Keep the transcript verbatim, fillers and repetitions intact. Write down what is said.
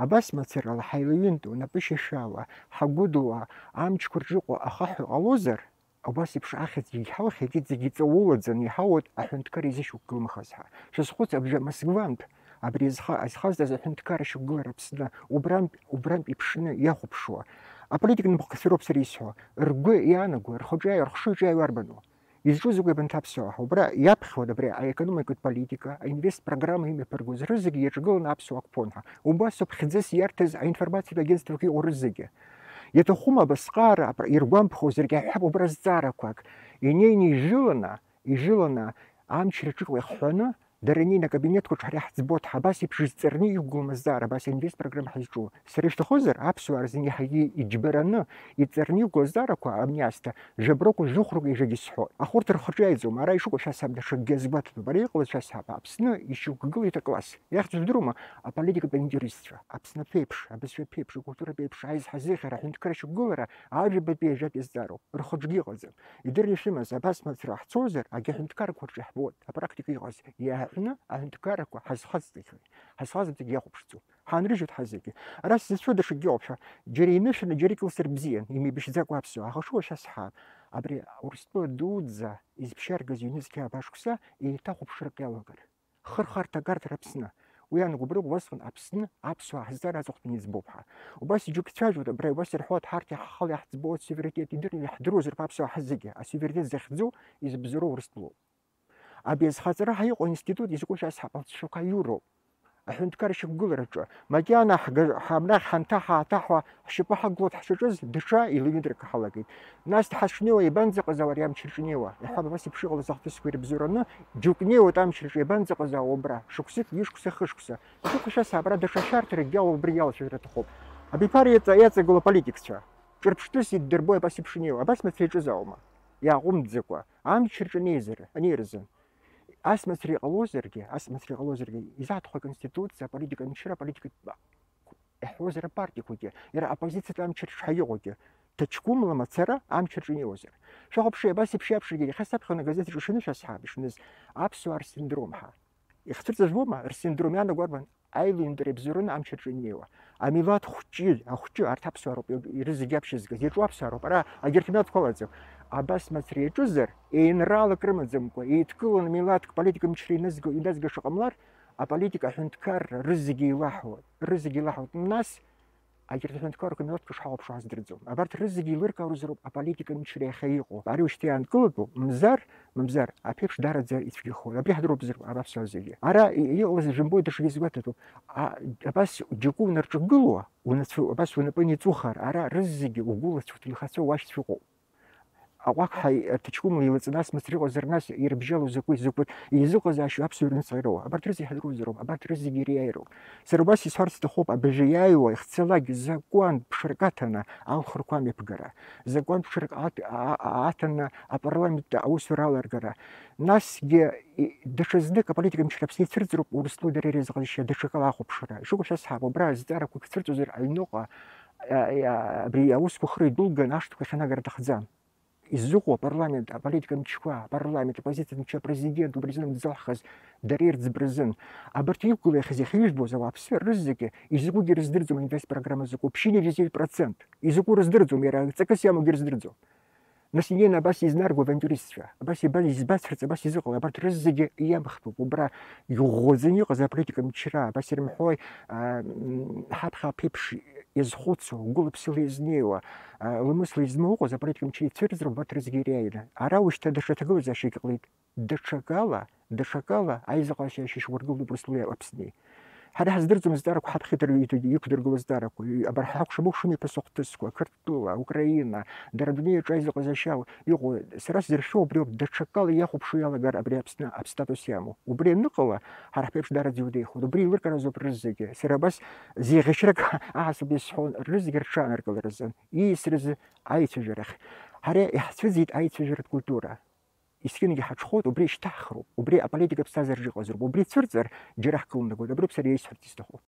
Абас мацарала ҳаилаҩынтуа, напышьашәала, ҳагәыдуа, амчқәа рҿы иҟоу ахаҳә ҟалозар, убас еиԥш ахьӡ иҳаухьеит, зегьы ҵаулаӡаны иҳауеит аҳәынҭқар изышьақәгылмхаз ҳәа. Шәазхәыц, абжа Москвантә абри азха-, азхазҵаз аҳәынҭқарра шьақәгылара Аԥсны убрантә, убрантә иԥшны иахәаԥшуа аполитика напхгацәа роуп сара исҳәо, ргәы иаанаго, рхаҿы иааиуа, рхшыҩ аҿы иааиуа арбану? Изҿу закәи абанҭ аԥсуаа? Убра иаԥхьоит абри аекономикатә политика, аинвест программа имҩаԥыргоз рызегьы иаҿагыланы аԥсуаа ақәԥон ҳәа. Убасоуп хьӡыс иарҭаз аинформациатә агентствақәа иҟоу рызегьы. Иаҭахума абасҟаара апр-, иргәамԥхозаргьы, ҳҳәап, убра зҵаарақәак инеины ижәыланы, ижәыланы амчра ҿык иахҳәаны, дара инеины акабинетқәа рҿы ҳара иаҳӡбоит ҳәа, абас еиԥш изҵарны иқәгылоу азҵаара, абас аинвест программа ҳазҿу. Сара ишәҭахызар, аԥсуаа рзын иаҳагьы иџьбараны иҵарны иқәгылоу азҵаарақәа абни аасҭа жәабракәу жәохәрак ижагьы сҳәоит. Аха урҭ рхаҿы иааиӡом, ара ишыҟоу шәасҳәап, даҽакгьы азгәаҭатәуп. Ара иҟалаз шәасҳәап, Аԥсны ишьақәгылеит акласс. Иахьӡу жәдыруама? Аполитикатә авантиуристцәа. Аԥсны ԥеиԥш, абызшәа ԥеиԥш, акультура ԥеиԥш, аизҳа-зыхьара, аҳәынҭқарра шьақәгылара, ажәабатәи ажәак иазҵаароуп. Рхаҿгьы ыҟаӡам. Идырны ишәымаз, абас мацара ҳцозар, агьаҳәынҭқаррақәа рҿы иаҳбоит, апрактика иҟаз, иааҳәны аҳәынҭқаррақәа ҳазхаҵҵахьеит, ҳазхаҵҵагь иахәаԥшӡом. Ҳаанрыжьуеит ҳазегьы. Ара сзыцәшәо даҽакгьы ыҟоуп ҳәа, џьара инышәаны, џьара икылсыр бзиан, имеибашьӡакәа аԥсуаа, аха шуашьа сҳәап, абри Урыстәыла дуӡӡа изԥшьаргаз ҩнызқьи ааба шықәса еиҭахәаԥшрак иалагар. Хырхарҭа агарҭар Аԥсны. Уи анагәыбрыгә убасҟан Аԥсны аԥсуаа ҳзар аҵыхәтәаны иӡбоуп ҳәа. Убас иџьоук ицәажәоит, абра убас ирҳәоит, ҳарҭ иаҳхала иаҳӡбоуеит суверенитет, идырны иаҳдыруазароуп аԥсуаа ҳзегьы, асуверенитет захьӡу изыбзоуроу Урыстәылоуп. Абри азхаҵара ҳәа иҟоу аинститут изакәу шәасҳәап, алҵшәақәа аиуроуп. Аҳәынҭқарра шьақәгылараҿы, макьана ҳга-, ҳамнахь ҳанҭаҳа-ааҭаҳуа, ҳшьапы ҳақәгылоит ҳшаҿыз, даҽа еилаҩынтрак ҳалагеит. Нас ҳашнеиуа еибанӡаҟазаауа ари амчраҿы инеиуа? Иаҳҳәап, абас еиԥш иҟалаз ахҭысқәа ирыбзоураны, џьоук неиуеит амчраҿы, еибанӡаҟазаауа убра? Шықәсык, ҩышықәса, хышықәса. Шәықәшәа сабра даҽа шәарҭаракгьы ала убри иалацәажәара аҭахуп. Абиԥара иаҵа-, иаҵагылоу аполитикцәа. Ҿырԥштәыс иддырбои абас еиԥш инеиуа? Абас мацара иаҿызаауама? Иааҟәымҵӡакәа, амчраҿы анеизар, анеирызын. Ас мацара иҟалозаргьы, ас мацара иҟалозаргьы, изаҳҭаху аконституциа, аполитика аншьра, аполитика иаҳҳәозар апартиақәагьы, иара аоппозициатә амчра шҳа иҟоугьы, ҭаҷкәымла мацара амчраҿы инеиуазар. Шәахәаԥши, абас еиԥш иаԥшыргьы, иахьа саԥхьа анагазеҭ аҿы шәаны шәасҳәап, ишныз аԥсуаа рсиндром ҳәа. Ихцәырҵыжәбома, рсиндром иаанагоу арбан? Аилаҩынтәара ибзоураны амчраҿы инеиуа. Амилаҭ хәҷы, ахәҷы, арҭ аԥсуаа роуп, ирызегь аԥшьызгаз, иаҿу аԥсуаа роуп, ара агьырҭ милаҭқәа алаӡам. Абас мацара иаҿызар, еинраалак рымаӡамкәа, еидкыланы милаҭк политика мчра иназго, иназгаша ҟамлар, аполитика аҳәынҭқарра рызегьы еилаҳауеит, рызегьы еилаҳауеит. Нас, агьырҭ аҳәынҭқаррақәа милаҭқәа шҳахәаԥшуа ҳаздырӡом. Абарҭ рызегьы еилыркаарызароуп аполитика мчра иахьа иҟоу. Ари уажәшьҭа иаанкылатәуп, мзар, мамзар, аԥеиԥш даараӡа ицәгьахоит. Абри ҳдыруп зыр-, абаԥсуаа зегьы. Ара и-, иҟалаз жәымбои даҽакгьы сгәаҭатәуп. А, абас џьоукы унарҿагыло, унацәа-, абас унапы аниҵухар, ара рызегьы угәылацәа, уҭынхацәа, уашьцәа ыҟоуп. Аҟәақҳа аҭаҷкәымла илаҵаны ас мацара иҟазар, нас ирыбжьало закәи, закәи, изыҟазаашьоу аԥсуа рныҵҟьароу, абарҭ рызегьы ҳдыруазароуп, абарҭ рызегьы ириааироуп. Сара убас исҳәарц сҭахуп, абыжа иааиуа ихцалак закәантә ԥшрак аҭаны алхрақәа амҩаԥгара, закәантә ԥшрак аҭ-, а-, а-, аҭаны апарламент аусура аларгара. Насгьы и-, даҽа знык аполитика мчра Аԥсны ицәырҵроуп Урыстәыла дара иреизҟазшьа даҽакала ахәаԥшра. Ишыҟоу шәасҳәап, убра азҵаарақәа ицәырҵуазар аҩныҟа, а, а, абри аусқәа хыра идәылган ашҭқәа ахьанагара аҭахӡам. Изыҟоу апарламент, аполитика мчқәа, апарламент, апозициатә мчы, апрезидент, убри зны дызалҳхыз дара ирӡбразын. Абарҭ иқәгылахьаз иахьыжәбоз ауааԥсыра рызегьы изакәугьы рыздырӡом аинвест программа закәу, ԥшьынҩажәи зеижә процент. Изакәу рыздырӡом, иара ҵакыс иамоугьы рыздырӡом. Нас инеины абас изнарго авантиуристцәа, абас иба-, избацырц, абас изыҟало, абарҭ рызегьы иамхтәуп, убра иӷәӷәаӡаны иҟаз аполитика мчра, абас ирымҳәои, а, м, ҳаԥхьа аԥеиԥш иазхәыцуа, гәыла-ԥсыла иазнеиуа, а, ламысла измоукәаз аполитика мчра ицәырҵроуп, убарҭ рызегьы ириааины. Ара ушьҭа даҽа ҭагылазаашьак ҟалеит. Даҽакала, даҽакала аизыҟазаашьа шьақәыргылоуп Урыстәылеи Аԥсни. Ҳара ҳаздырӡом зҵаарақәа ҳаԥхьа дырҩегьых иқәдыргыло зҵаарақәа, абарҭ ҳакәшамыкәшами ҳәа сыхҭысқәа, Қырҭтәыла, Украина, дара адунеи аҿы аизыҟазаашьа иҟоу, сара сзыршәо убриоуп, даҽакала иахәаԥшуа иалагар абри Аԥсны астатус иамоу. Убри аныҟала, ҳара ҳԥеиԥш даараӡа иудеихуеит, убри еилыркааразоуп рызегьы. Сара абас зеиӷьашьрак аҳасабала исҳәон, рызегьы рҽааныркыларазын, ииасразы аицәажәарахь. Ҳара иаҳцәыӡит аицәажәаратә культура. Есқьынгьы ҳаҽхәоит, убри ишьҭаҳхроуп, убри аполитика ԥсҭазаараҿы иҟазароуп, убри цәырҵыр, џьара ҳкылнагоит, абри ауп сара исҳәарц исҭаху.